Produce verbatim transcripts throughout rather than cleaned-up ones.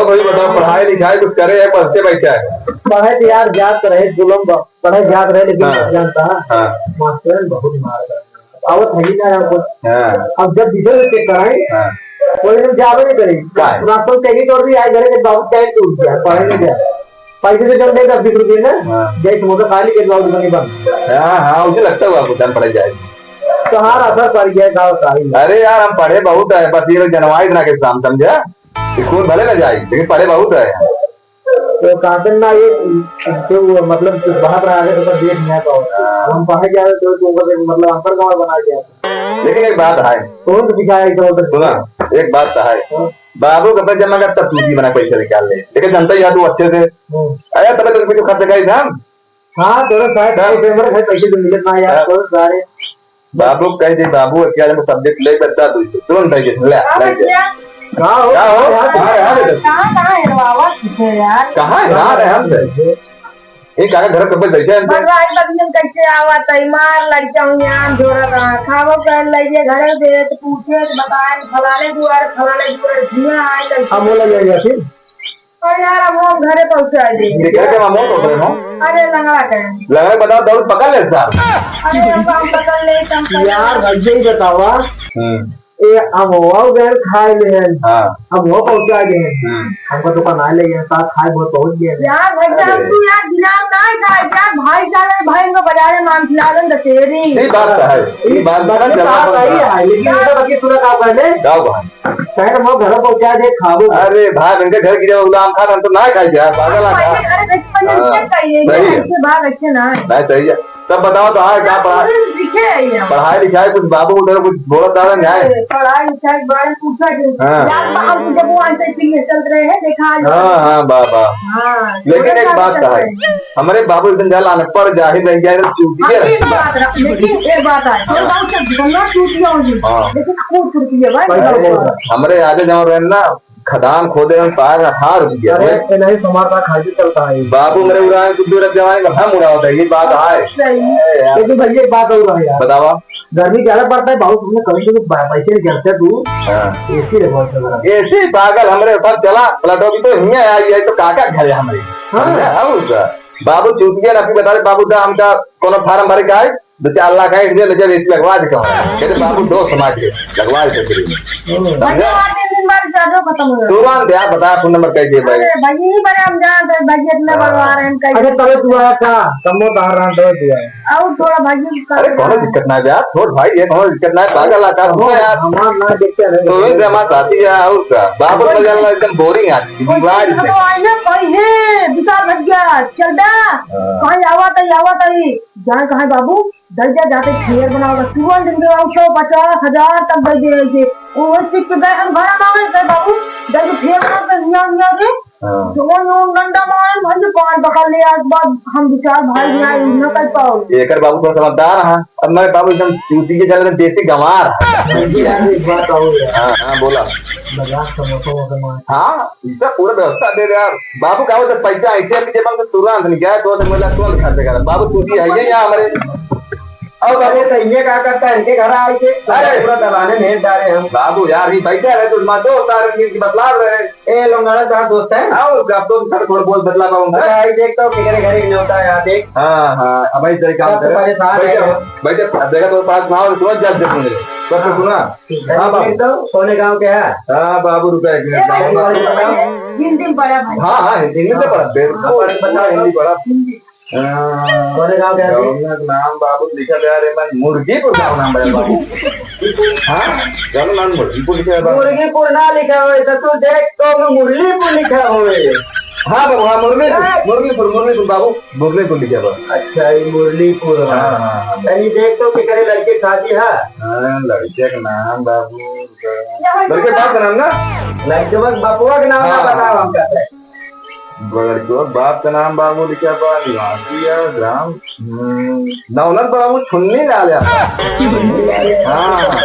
तो भाई बताओ, पढ़ाई लिखाई कुछ करे है, पढ़ते बैठा है? पढ़े तो यार जात रहे, जुलम ब-, पढ़े जात रहे, लेकिन हाँ। जानता है, हाँ। मास्टर ने बहुत मार कर आवत है ही ना हमको। हाँ। अब जब दूसरे से चेक कराए, हाँ। कोई लोग जावे नहीं करे। का है? रास्ता में कहीं और भी आए, घर के बाबू टाइम टूट गया, पढ़े नहीं गया। पैसे से जब नहीं, दस बीस रुपये ना, हाँ। जय समोसा खा ली, के बाबू नहीं बन। हाँ, हाँ, उसे लगता हुआ भुगतान पड़ जाए। तो हाँ, असर पड़ गया, गाँव सारी। अरे यार, हम पढ़े बहुत है, बस ये लोग जनवाई ना के काम, समझा? स्कूल भले ना जाए, लेकिन पढ़े बहुत है। तो काटन ना ये, तो वो मतलब कुछ बात रहा है, तो देख नहीं पाओ। हाँ। हम पढ़े जा रहे थे, तो ऊपर से मतलब अंतर गाँव बना गया। लेकिन एक बात है। कौन तो दिखाया इधर उधर? सुना, एक बात तो है। हाँ। बाबू का पैसा जमा करता, तू भी बना पैसे निकाल ले। लेकिन जानता ही है तू अच्छे से। हम्म। अरे, तबे तो कुछ खर्च का ही था। हाँ, थोड़ा सा है, हाँ। थोड़ा सा है, पैसे तो मिलत ना यार, हाँ। थोड़ा सा है। बाबू कह दे, बाबू, क्या जन subject ले, बता दो इसे, तुरंत है, ले, हाँ, ले जा। भैया। का हो? का हो? हाँ, हाँ, हाँ, बेटा। कहाँ, कहाँ हेरवावा किसे यार? कहाँ हेरा रहे हम से? ये काका घर पे बैठे हैं। बस भाई, बदनियम कैसे आवत है, मार लड़का हूँ, यहाँ झोरा रहा, खावो कर लइए, घरे दे, तो पूछे, तो बताए, फलाने दुआर, फलाने दुआर, धुआं आए, कैसे? हम बोला जाएगा फिर? अरे यार, हम वो घरे पहुंचा दे। ये घर के मामू तो रहे हो? अरे, लंगड़ा के। लंगड़ा के बताओ, दौड़ पकड़ ले साहब। अरे, हम काम पकड़ ले, काम पकड़ ले। यार, भैया ही बतावा। हम्म। ए, हम वो घर खाए ले हैं। हाँ। हम वो पहुंचा दे हैं। हम्म। हमको तो बना ले, ये साथ खाए बहुत पहुंच गए हैं। यार, भैया, हम अरे। तू यार दिमाग ना खा, यार, भाई साहब, भाई को बाजारे मांग खिला दे, दशहरी। ये बात तो है। ये बात तो है, बात चला सही है, लेकिन ये तो बाकी सुना था पहले। जाओ भाई। कहे ना, वो घर पहुंचा दे, खाबो। अरे भाई, इनके घर की जगह गुलाम खा, हम तो ना खाई यार, पागल है का? अरे, बचपन में हाँ, क्या चाहिए? सही है। अच्छे भाग अच्छे ना है। नहीं, सही है। तब बताओ तो, हाँ, क्या पढ़ा-, पढ़ाई लिखाई कुछ बाबू उधर कुछ बोलत ज्यादा नहीं आए? अरे, पढ़ाई लिखाई के बारे में पूछा क्यों? हाँ। यार, बाहर की जब वो आंटी के लिए चल रहे हैं, देखा आज। हाँ, हाँ, बा, बा। हाँ, लेकिन एक बात तो है, हमरे बाबू एक दिन जाल अनपढ़ जाहिर रह गया, चूतिया हम भी रह बात रख, लेकिन एक बात है, हाँ। बाबू से गन्ना चूतिया हो गई, हाँ। लेकिन खूब चूतिया भाई। भाई, भाई, हमरे आगे जाओ रहे ना, खदान खोदे में पार हार गया। अरे, ये नहीं समाज का खाली चलता है। बाबू मेरे उड़ाए कुछ दूर जवानी में हम उड़ावत है, ये बात आए। सही। अरे यार। लेकिन भाई, एक बात और है यार। बतावा। गर्मी ज्यादा पड़ता है, बाबू तुमने कभी कभी बा-, पैसे नहीं करते तू। हाँ। एसी लगवा के लगा। एसी पागल, हमरे ऊपर चला, प्लाटो की तो हियाँ आई है, तो काका घर है हमरे। हाँ। समझा? हाँ, उसका। बाबू चूतिया ना, फिर बता दे, बाबू दा हमका कोनो फार्म भरे का है? दो चार लाख है, इसलिए लेके रेट लगवा दे कहूँ। कहते, "बाबू, दो समाज के, लगवा दे free में।" हम्म। समझा? भैया, आते दिन बाद चार्जो खत्म हो गया। तुरंत यार, बता, फोन नंबर कह दिए भाई। अरे, भाई, यही बड़े हम जानते हैं, भाई, इतना हाँ। बड़वा रहे हैं, कहीं अरे, तबे तू आया का? तब वो बाहर रहा, तबे तू आया। और थोड़ा भाई, अरे, कौनो दिक्कत ना है यार, छोट भाई है, कौनो दिक्कत ना है, पागल आता है, हमको यार। हमार ना देखते हैं। तो वही से हमारे साथी है, और क्या? बाबू तो जान लो, एकदम boring आदमी, कोई लाज चीज नहीं। तो आईना कोई है, बिचार लग गया, चल बे। हाँ। कहीं आवा तई, आवा तई। जाए कहाँ बाबू, दल जा जाके फेर बनाओ, तुरंत दिन के आओ, सौ, पचास हजार तक दे दे के। वो चीज के गए हम घर में आवे, कहे, "बाबू, दल के फेर बनाओ, तो हियाँ, हियाँ के।" हाँ। जवन जवन डंडा मारे, भाई, जो पान पकड़ ले, आज बाद हम विचार भाई ना, ना कर पाओ। एकर बाबू थोड़ा समझदार है। अब मेरे बाबू एकदम चूती के चल रहे, देसी गंवार। भाई जी, यार, एक बात और है। हाँ, हाँ, बोला। बाजार समोसा वोसा मार। हाँ, इसका पूरा व्यवस्था दे दे यार। बाबू का होता पैसा ऐसे अभी जेब में तुरंत नहीं गया, तो मिला तुरंत खर्च कर। बाबू तू भी है ये यहाँ हमारे। और बाबू तो ये क्या करता है, इनके घर आए के अरे! पूरा दलाने में डाले हम। बाबू यार, ये बैठे रहे तो मार दो तारे की बतला रहे। ए लोंगाड़ा का दोस्त है। और क्या, तो सर थोड़ा बहुत बतला पाऊंगा। अच्छा, ये देख तो कितने घर एक न्योता है, यहाँ देख। हाँ, हाँ, अब इस तरीके से सब परेशान है। बैठे, बैठे, अब देखा तो पास ना हो, तुरंत जब जब मुझे। सब तो सुना? हाँ, बाबू। एकदम सोने गांव के है। हाँ, बाबू, रुका एक मिनट। ए, बाबू, बाबू, बाबू। हिंदी में पढ़ा भाई। हाँ, हाँ, हिंदी में तो पढ़ा, बिल्कुल, हाँ, पढ़ा, पूरा हिंदी पढ़ा। हिंदी। हाँ, सोने गांव के है। गाँव का नाम बाबू लिखा गया रे, मैं मुर्गीपुर का नाम है बाबू। हाँ, गाँव का नाम मुर्गीपुर लिखा है बाबू। मुर्गीपुर ना लिखा हुए, तो तू देख तो मुरलीपुर लिखा हुए। हाँ बाबू, हाँ, मुरलीपुर, हाँ। मुरलीपुर, मुरलीपुर बाबू, मुरलीपुर लिखा हुआ। अच्छा, ये मुरलीपुर है। हाँ, हाँ, हाँ। तनी देख तो कि करे लड़के शादी है। हाँ, लड़के का नाम बाबू। लड़के बाप का नाम ना? लड़के बस बपुआ के नाम ना हाँ। बताओ हम कहते हैं। लड़के बाप का नाम बाबू लिखा बा, निवासी है, ग्राम, हम्म, दौलत बाबू छुन्नी ना ले आता। हाँ।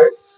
हमारे